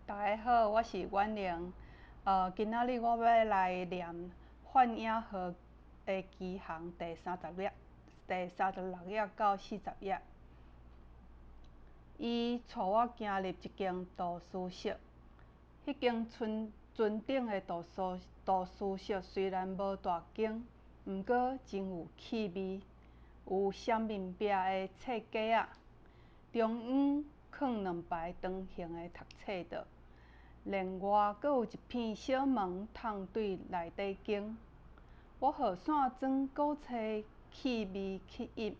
大家好，我是婉玲。今仔日我欲來念《幻影號的奇航》第30頁、第36頁到40頁。伊帶我行入一間圖書室，彼間船船頂的圖書室雖然無大間，毋過真有氣味，有雙面壁的冊架仔，中央囥兩排長形的讀冊桌，另外閣有一片小門通對內底間。我予散裝古冊氣味吸引，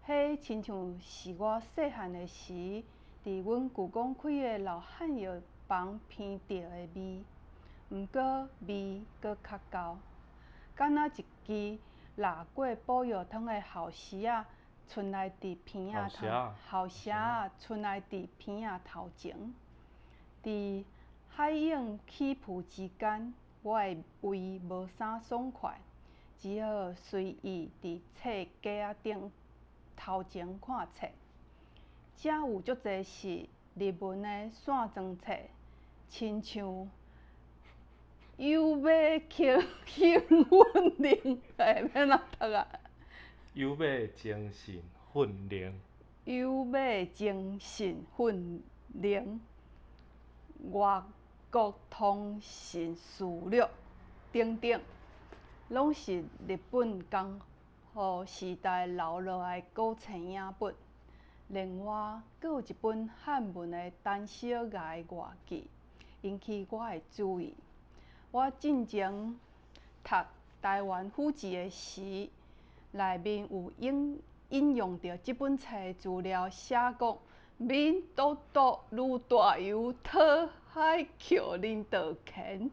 彼親像是我細漢的時，佇阮舅公開的老漢藥房聞著的味，毋過味閣較厚，敢若一支抐過補藥湯的鱟絲仔，賰來佇鼻仔頭，鱟絲仔賰來佇鼻仔頭前。佇海湧起伏之間，我的胃無啥爽快，只好隨意佇冊架仔頂頭前看冊。遮有足濟是日文的散裝冊，親像有馬興興奮靈，欸，欲按怎讀啊？有馬精神訓練。有馬精神訓練，外國通信事錄等等，攏是日本江戶時代留落來古冊影本。另外，閣有一本漢文的陳小艾外記，引起我的注意。我進前讀台灣府志的時，內面有引用著這本冊的資料，寫講明都督盧大猷討海寇林道乾，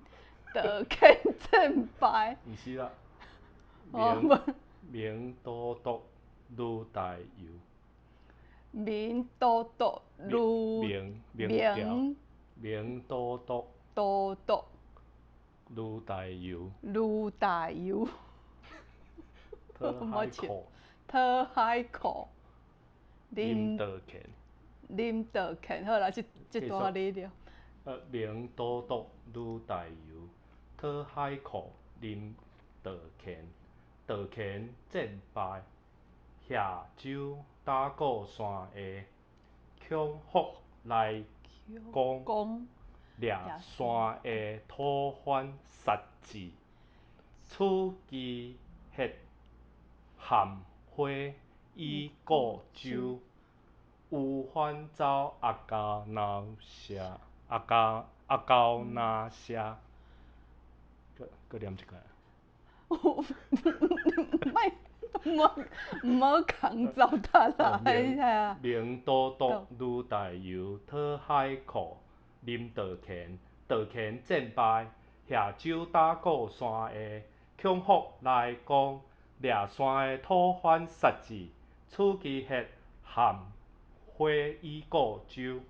道乾戰敗。毋是啦，明明都督盧大猷。明都督盧明明明都督都督盧大猷。盧大猷。討海寇。討海寇。林道乾。林道乾，好啦，這段你了。明都督盧大猷討海寇林道乾，道乾戰敗，下州打鼓山下，孔福來攻，掠山下土番殺之，取其血菡花以固州。有番走阿膠那舍，阿膠那舍，閣念一擺。莫毋好共糟蹋啦！明都督盧大猷討海寇林道乾，道乾戰敗，下州打鼓山下，孔福來攻，掠山下土番殺之，取其血菡花以固州。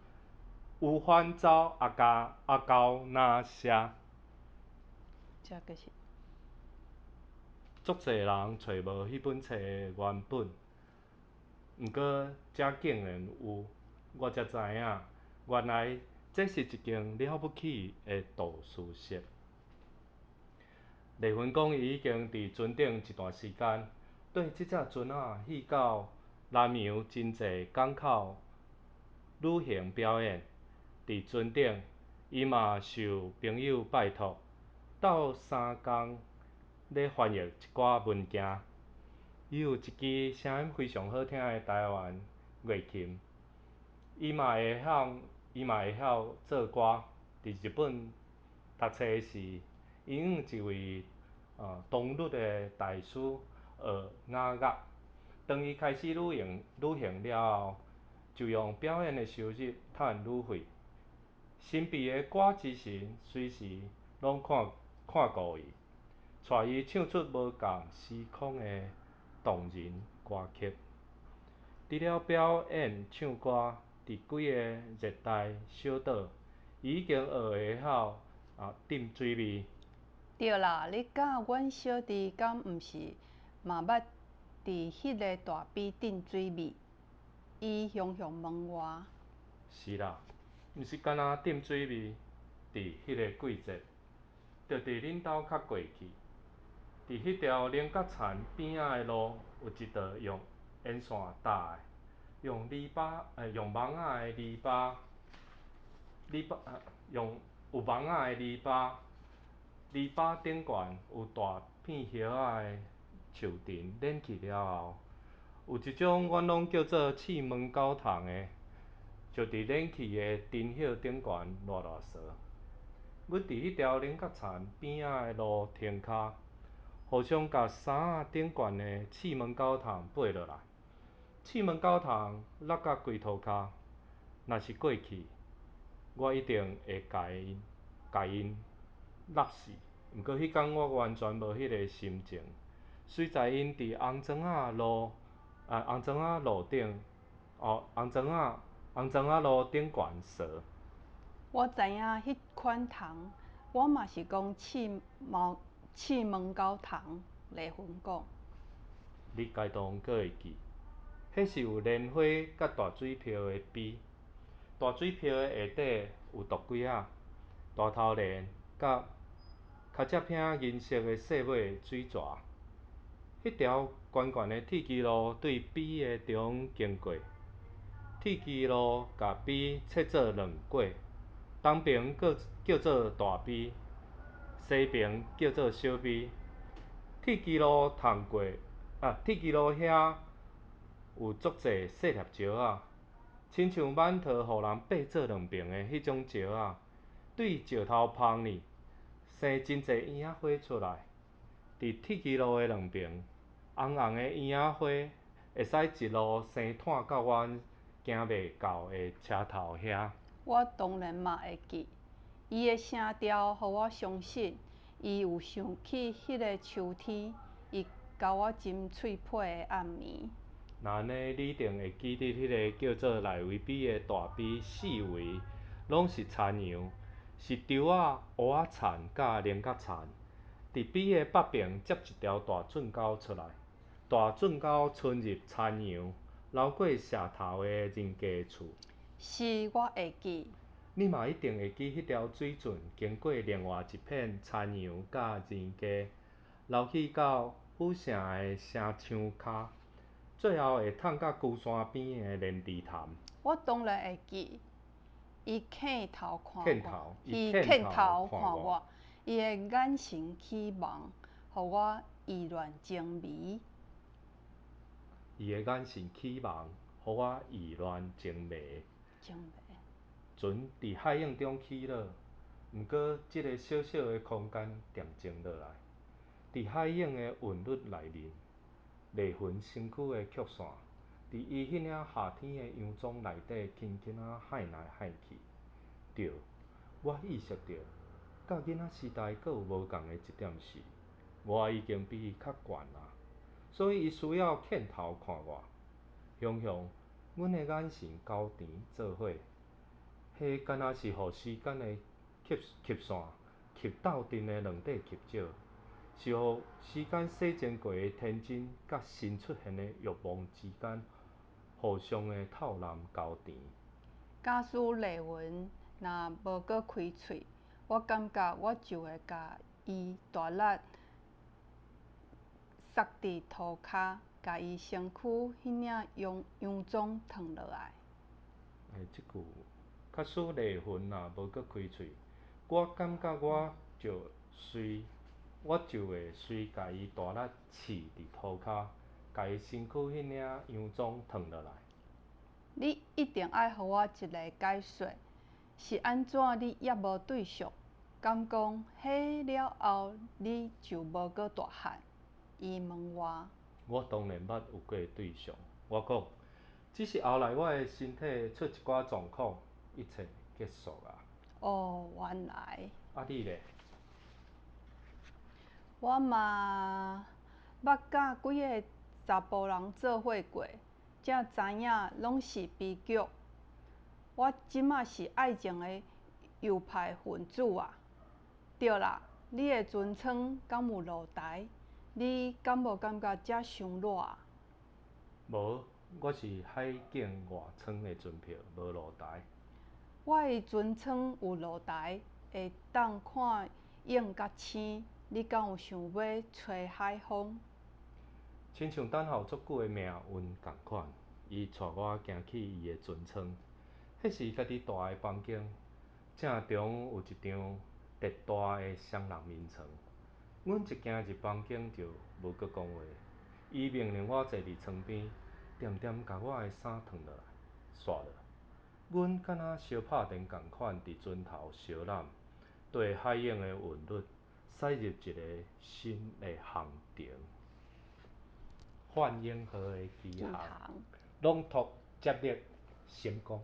有番走阿膠那舍。這個是。足濟人揣無彼本冊的原本，毋過遮竟然有，我才知影，原來這是一間了不起的圖書室。麗芬講，伊已經佇船頂一段時間，綴這隻船仔去到南洋真濟港口旅行表演。佇船頂，伊嘛受朋友拜託，鬥相共咧翻譯一寡文件。伊有一支聲音非常好聽的台灣月琴，伊嘛會曉做歌。佇日本讀冊時，伊向一位唐律的大師學雅樂。當伊開始旅行了後，就用表演的收入趁旅費。身邊的歌之神隨時攏看顧伊，帶伊唱出無仝時空的動人歌曲。除了表演唱歌，佇幾个熱帶小島，伊已經學會曉浸水味。對啦，你佮阮小弟敢毋是嘛捌佇彼个大埤浸水味？伊雄雄問我。是啦，毋是干焦浸水味，佇彼个季節，就佇恁兜較過去，佇彼條菱角田邊仔的路，有一道用煙線搭的，用籬笆，用網仔的籬笆，籬笆，用有網仔的籬笆，籬笆頂懸有大片葉仔的樹藤連去了後，有一種阮攏叫做刺毛狗蟲的，就佇連去的藤葉頂懸賴賴趖。阮佇彼條菱角田邊仔的路停跤，互相共衫仔頂懸的刺毛狗蟲掰落來。刺毛狗蟲落甲規塗跤，若是過去，我一定會共𪜶勒死。毋過彼工我完全無彼个心情。隨在𪜶佇紅磚仔路啊紅磚仔路頂，哦紅磚仔紅磚仔路頂懸趖。我知影彼款蟲，我嘛是講刺毛狗蟲，麗雲講。你該當閣會記，彼是有蓮花佮大水泡的埤，大水泡的下底有毒龜仔、大頭鰱佮尻脊骿銀色的細尾水蛇。彼條懸懸的鐵枝路對埤的中經過，鐵枝路共埤切做兩過。東爿叫做大埤，西爿叫做小埤。鐵枝路通過，啊，鐵枝路遐有足濟細粒石仔，親像饅頭予人掰做兩爿的彼種石仔，對石頭縫裡生真濟嬰仔花出來。佇鐵枝路的兩爿，紅紅的嬰仔花會使一路生湠到阮行袂到的車頭遐。我當然嘛會記，伊的聲調予我相信，伊有想起彼个秋天，伊共我斟喙皮的暗暝。若按呢，你一定會記得彼个叫做內圍埤的大埤，四圍攏是田洋，是稻仔、芋仔田佮菱角田。佇埤的北爿接一條大圳溝出來，大圳溝伸入田洋，流過社頭的人家厝。是，我會記。你嘛一定會記彼條水圳經過另外一片田洋佮人家，流去到府城的城牆跤，最後會淌到龜山邊的蓮池潭。我當然會記。伊徛頭看我，伊徛頭看我，伊的眼神起夢，予我意亂情迷。伊的眼神起夢，予我意亂情迷。情迷。船佇海湧中起落，毋過這个小小的空間恬靜落來。佇海湧的韻律內面，麗雲身軀的曲線，佇伊彼領夏天的洋裝內底輕輕仔幌來幌去。對，我意識著，佮囡仔時代閣有無仝的一點是，我已經比伊較懸啊，所以伊需要徛頭看我。雄雄，阮的眼神交纏做伙，彼敢若是予時間的曲曲線翕鬥陣的兩塊翕照，是予時間洗淨過的天真佮新出現的欲望之間互相的透濫交纏。假使麗雲若無閣開喙，我感覺我就會共伊大力捒佇塗跤，共伊身軀彼領洋裝脫落來。欸，這句假使麗雲若無閣開喙，我感覺我就會隨共伊大力刺佇塗跤，共伊身軀彼領洋裝脫落來。你一定愛予我一个解說，是按怎你猶無對象？敢講彼了後你就無閣大漢？伊問我。我當然捌有過對象，我講，只是後來我的身體出一寡狀況，一切結束啊。哦，原來。啊，你咧？我嘛捌佮幾个查埔人做伙過，才知影攏是悲劇。我這馬是愛情的右派分子啊！對啦，你的船艙敢有露台？你敢無感覺遮傷熱啊？無，我是海景外窗的船票，無露台。我的船艙有露台，會當看影佮星。你敢有想欲吹海風？親像等候足久的命運仝款，伊帶我行去伊的船艙。彼是伊家己蹛的房間，正中有一張特大的雙人眠床。阮一行入房間就無閣講話。伊命令我坐佇床邊，恬恬共我的衫脫落來，紲落。阮敢若相拍電仝款，佇船頭相攬，綴海湧的韻律，駛入一个新的航程。泛鷹號的機航，朗讀接力成功。